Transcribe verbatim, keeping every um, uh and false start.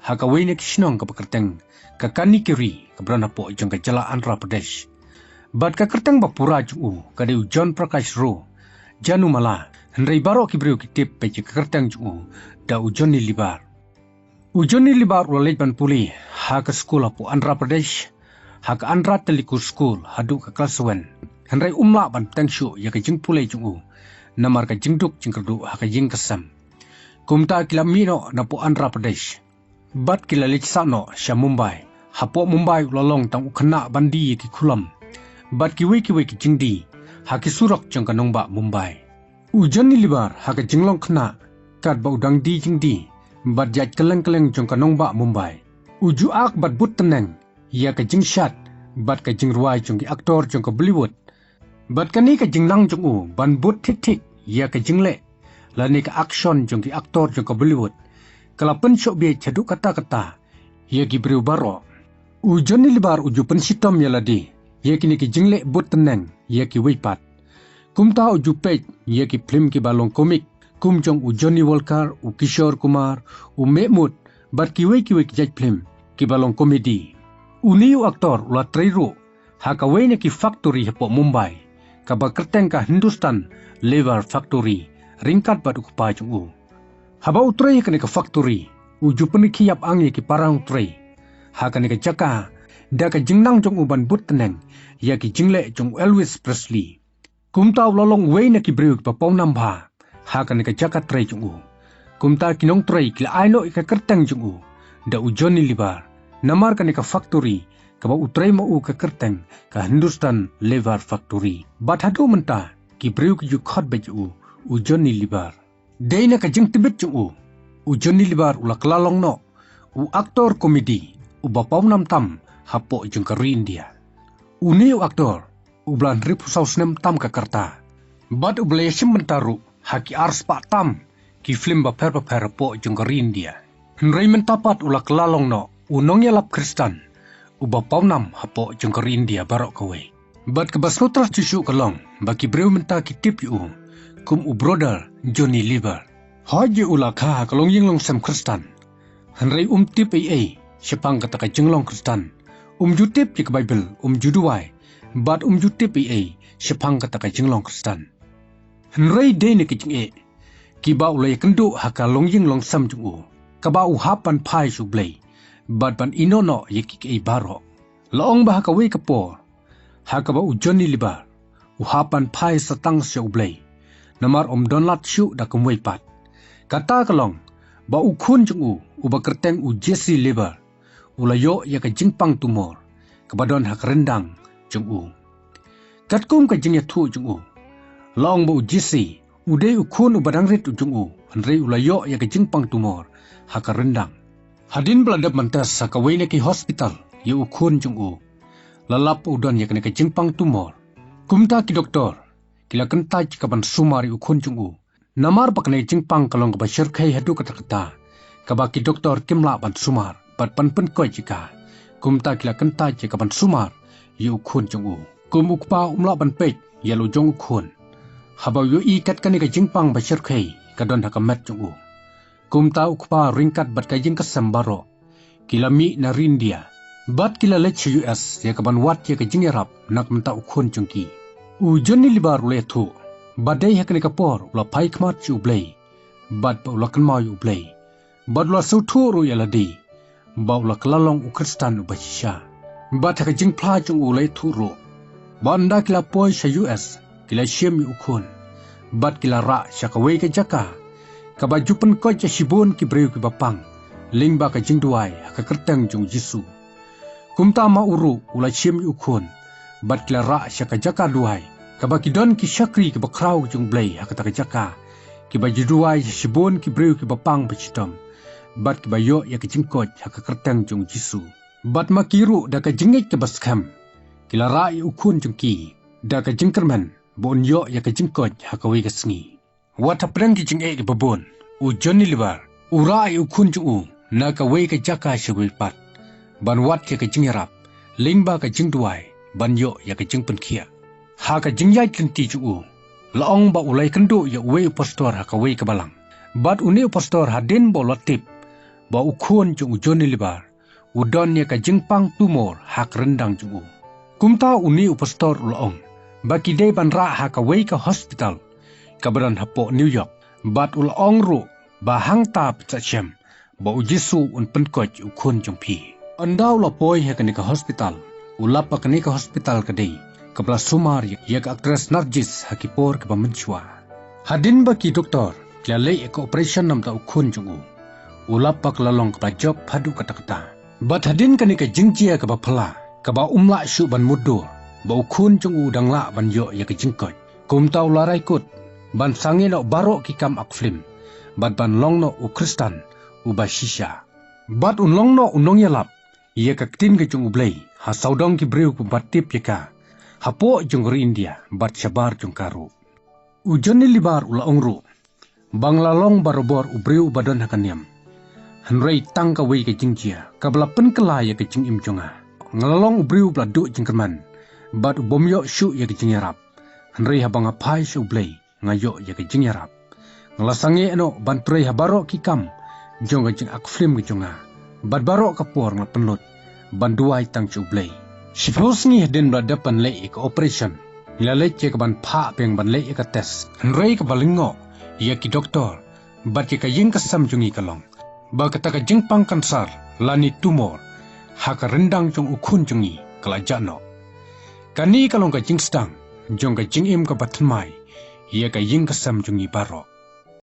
ha kawei na ki shnong kaba kyrteng ka Kanikiri kaba don hapoh jong ka jylla Andhra Pradesh. Bad ka kyrteng ba pura jong u ka dei u John Prakash Rao Janumala, hynrei baroh ki briew ki tip beit ïa ka kyrteng jong u da u Johnny Lever. U Johnny Lever u la leit ban pule ha ka skul hapoh Andhra Pradesh, ha ka Andhra Telugu School haduh ka klas seven. Hynrei um lah ban bteng shuh ïa ka jingpule jong u namar ka jingduk jingkyrduh ha ka ïing ka sem. Kumta ki la mih noh napoh Andhra Pradesh bad ki la leit sah noh sha Mumbai. Hapoh Mumbai u la long tang u khynnah ban die ïa ki khulom bad kiwei kiwei ki jingdie ha ki surok jong ka nongbah Mumbai. U Johnny Lever ha ka jinglong khynnah, katba u dang die jingdie bad ïaid kylleng kylleng jong ka nongbah Mumbai, u ju ak bad bud tneng ïa ka jingshad bad ka jingrwai jong ki aktor jong ka Bollywood. Bad kane ka jingnang jong u ban bud thik thik ïa ka jingleh lane ka action jong ki aktor jong ka Bollywood ka la pynshoh bieit haduh katta katta ïa ki briew baroh. U Johnny Lever u ju pynshitom ïa lade ïa kine ki jingleh bud tneng ïa kiwei pat. Kumta u ju peit ïa ki phlim kiba long komik kum jong u Johnny Walker, u Kishore Kumar, u Mehmood bad kiwei kiwei ki jait phlim kiba long komedi. Une u aktor u la trei ruh ha kawei na ki factory hapoh Mumbai kaba kyrteng ka Hindustan Lever Factory ryngkat bad u kpa jong u. Haba u trei ha kane ka factory u ju pynrkhie ïap ang ïa ki para nongtrei ha kane ka jaka da ka jingnang jong u ban bud tneng ïa ki jingleh jong u Elvis Presley. Kumta u la long uwei na ki briew kiba pawnam bha ha kane ka jaka trei jong u. Kumta ki nongtrei ki la ai noh ïa ka kyrteng jong u da u Johnny Lever namar kane ka factory kaba u trei ma u ka kyrteng ka Hindustan Lever Factory. Bad haduh mynta ki briew ki ju khot beit ïa u u Johnny Lever. Dei na ka jingtbit jong u, u Johnny Lever u la kylla long noh u aktor komedi uba pawnam tam hapoh jong ka ri India. Une u aktor uba la hynriewphew saw snem tam ka rta bad uba la ïashim bynta ruh ha ki arspah tam ki phlim bapher bapher hapoh jong ka ri India. Hynrei mynta pat u la kylla long noh u nongïalap Khristan uba pawnam hapoh jong ka ri India baroh kawei. Bad kaba sngewtynnat shuh shuh ka long ba ki briew mynta ki tip ïa u kum u brother Johnny Lever. Hooid ïa u la kha ha ka longïing longsem Khristan, hynrei um tip ei ei shaphang kata ka jinglong Khristan. Um ju tip ïa ka Baibl, um ju duwai bad um ju tip ei ei shaphang kata ka jinglong Khristan. Hynrei dei na ki jingeh kiba u la ïakynduh ha ka longïing longsem jong u kaba u hap ban phai sha U Blei bad ban ïehnoh noh ïa kiei kiei baroh. La ong ba ha kawei ka por ha kaba u Johnny Lever u hap ban phai satang sha U Blei namar um don lad shuh da kumwei pat. Kata ka long ba u khun jong u uba kyrteng u Jesse Lever u la ïoh ïa ka jingpang tumor kaba don ha ka ryndang jong u. Katkum ka jingïathuh jong u, la ong ba u Jesse u dei u khun uba dang rit u jong u, hynrei u la ïoh ïa ka jingpang tumor ha ka ryndang. Hadien ba la dep mynta sha kawei na ki hospital ïa u khun jong u, la lap u don ïa kane ka jingpang tumor. Kumta ki doktor ki la kyntait ka ban sumar ïa u khun jong u. Namar ba kane ka jingpang ka long kaba shyrkhei haduh katta katta kaba ki doktor kim lah ban sumar bad ban pynkoit ïa ka. Kumta ki la kyntait ïa ka ban sumar ïa u khun jong u. Kum u kpa um lah ban peit ïa la u jong u khun haba u ïohi kat kane ka jingpang ba shyrkhei ka don ha ka met jong u. Kumta u kpa ryngkat bad ka ïing ka sem baroh ki la mih na ri India bad ki la leit sha U S ïa ka ban wad ïa ka jingïarap na ka bynta u khun jong ki. U Johnny Lever u la ïathuh ba dei ha kane ka por u la phai khmat sha U Blei bad ba u la kynmaw ïa U Blei bad u la sngewthuh ruh ïa lade ba u la kylla long u Khristan uba shisha. Bad ha ka jingphla jong u u la ïathuh ruh ba ynda ki la poi sha U S ki la shim ïa u khun bad ki la rah sha kawei ka jaka kaba ju pynkoit ïa shibun ki briew kiba pang lyngba ka jingduwai ha ka kyrteng jong u Jisu. Kumta ma u ruh u la shim ïa u khun bad ki la rah sha ka jaka duwai kaba ki don ki shakri kiba khraw jong U Blei ha kata ka jaka kiba ju duwai ïa shibun ki briew kiba pang ba shitom bad kiba ïoh ïa ka jingkoit ha ka kyrteng jong u Jisu. Bad ma ki ruh da ka jingngeit kaba skhem ki la rah ïa u khun jong ki da ka jingkyrmen ba un ïoh ïa ka jingkoit ha kawei ka sngi. Wat hapdeng ki jingeh kiba bun, u Johnny Lever u rah ïa u khun jong u na kawei ka jaka sha kawei pat ban wad ïa ka jingïarap lyngba ka jingduwai ban ïoh ïa ka jingpynkhiah. Ha ka jingïaid lynti jong u, la ong ba u la ïakynduh ïa uwei u pastor ha kawei ka balang. Bad une u pastor hadien ba u la tip ba u khun jong u Johnny Libar u don ïa ka jingpang tumor ha ka ryndang jong u. Kumta une u pastor u la ong ba ki dei ban rah ha kawei ka hospital kaba don hapoh New York, bad u la ong ruh ba hangta phin sa shem ba u Jisu un pynkoit u khun jong phi. Ynda u la poi ha kane ka hospital, u lap ba kane ka hospital ka dei kaba la sumar ïa ka actress Nargis ha ki por kiba mynshuwa. Hadien ba ki doktor ki la leh ïa ka operation namar u khun jong u, u lap ba ka la long kaba jop haduh katta katta. Bad hadien kane ka jingjia kaba phylla, kaba um lah shuh ban mutdur ba u khun jong u u dang lah ban ïoh ïa ka jingkoit, kumta u la rai kut ban sangeh noh baroh ki kam ak film, bad ban long noh u Khristan uba shisha. Bad un long noh u nongïalap ïa ka ktien ka jong U Blei ha sawdong ki briew kiba tip ïa ka hapoh jong ka ri India bad shabar jong ka ruh. U Johnny Libar u la ong ruh ba nga la long barabor u briew uba don ha ka niam, hynrei tang kawei ka jingjia kaba la pynkylla ïa ka jingim jong nga. Nga la long u briew uba la duh jingkyrmen bad u bym ïoh shuh ïa ka jingïarap, hynrei haba nga phai sha U Blei nga ïoh ïa ka jingïarap. Nga la sangeh noh ban trei ha baroh ki kam jong ka jingak film ka jong nga, bad baroh ka por nga la pynlut ban duwai tang sha U Blei. Shiphew sngi hadien ba la dep ban leh ïa ka operation, ngi la leit ïa ka ban phah biang ban leh ïa ka test, hynrei kaba lyngngoh ïa ki doktor bad ïa ka ïing ka sem jong ngi ka long ba kata ka jingpang kansar lane tumor ha ka ryndang jong u khun jong ngi ka la jah noh. Kane ka long ka jingsdang jong ka jingim kaba thymmai ïa ka ïing ka sem jong ngi baroh.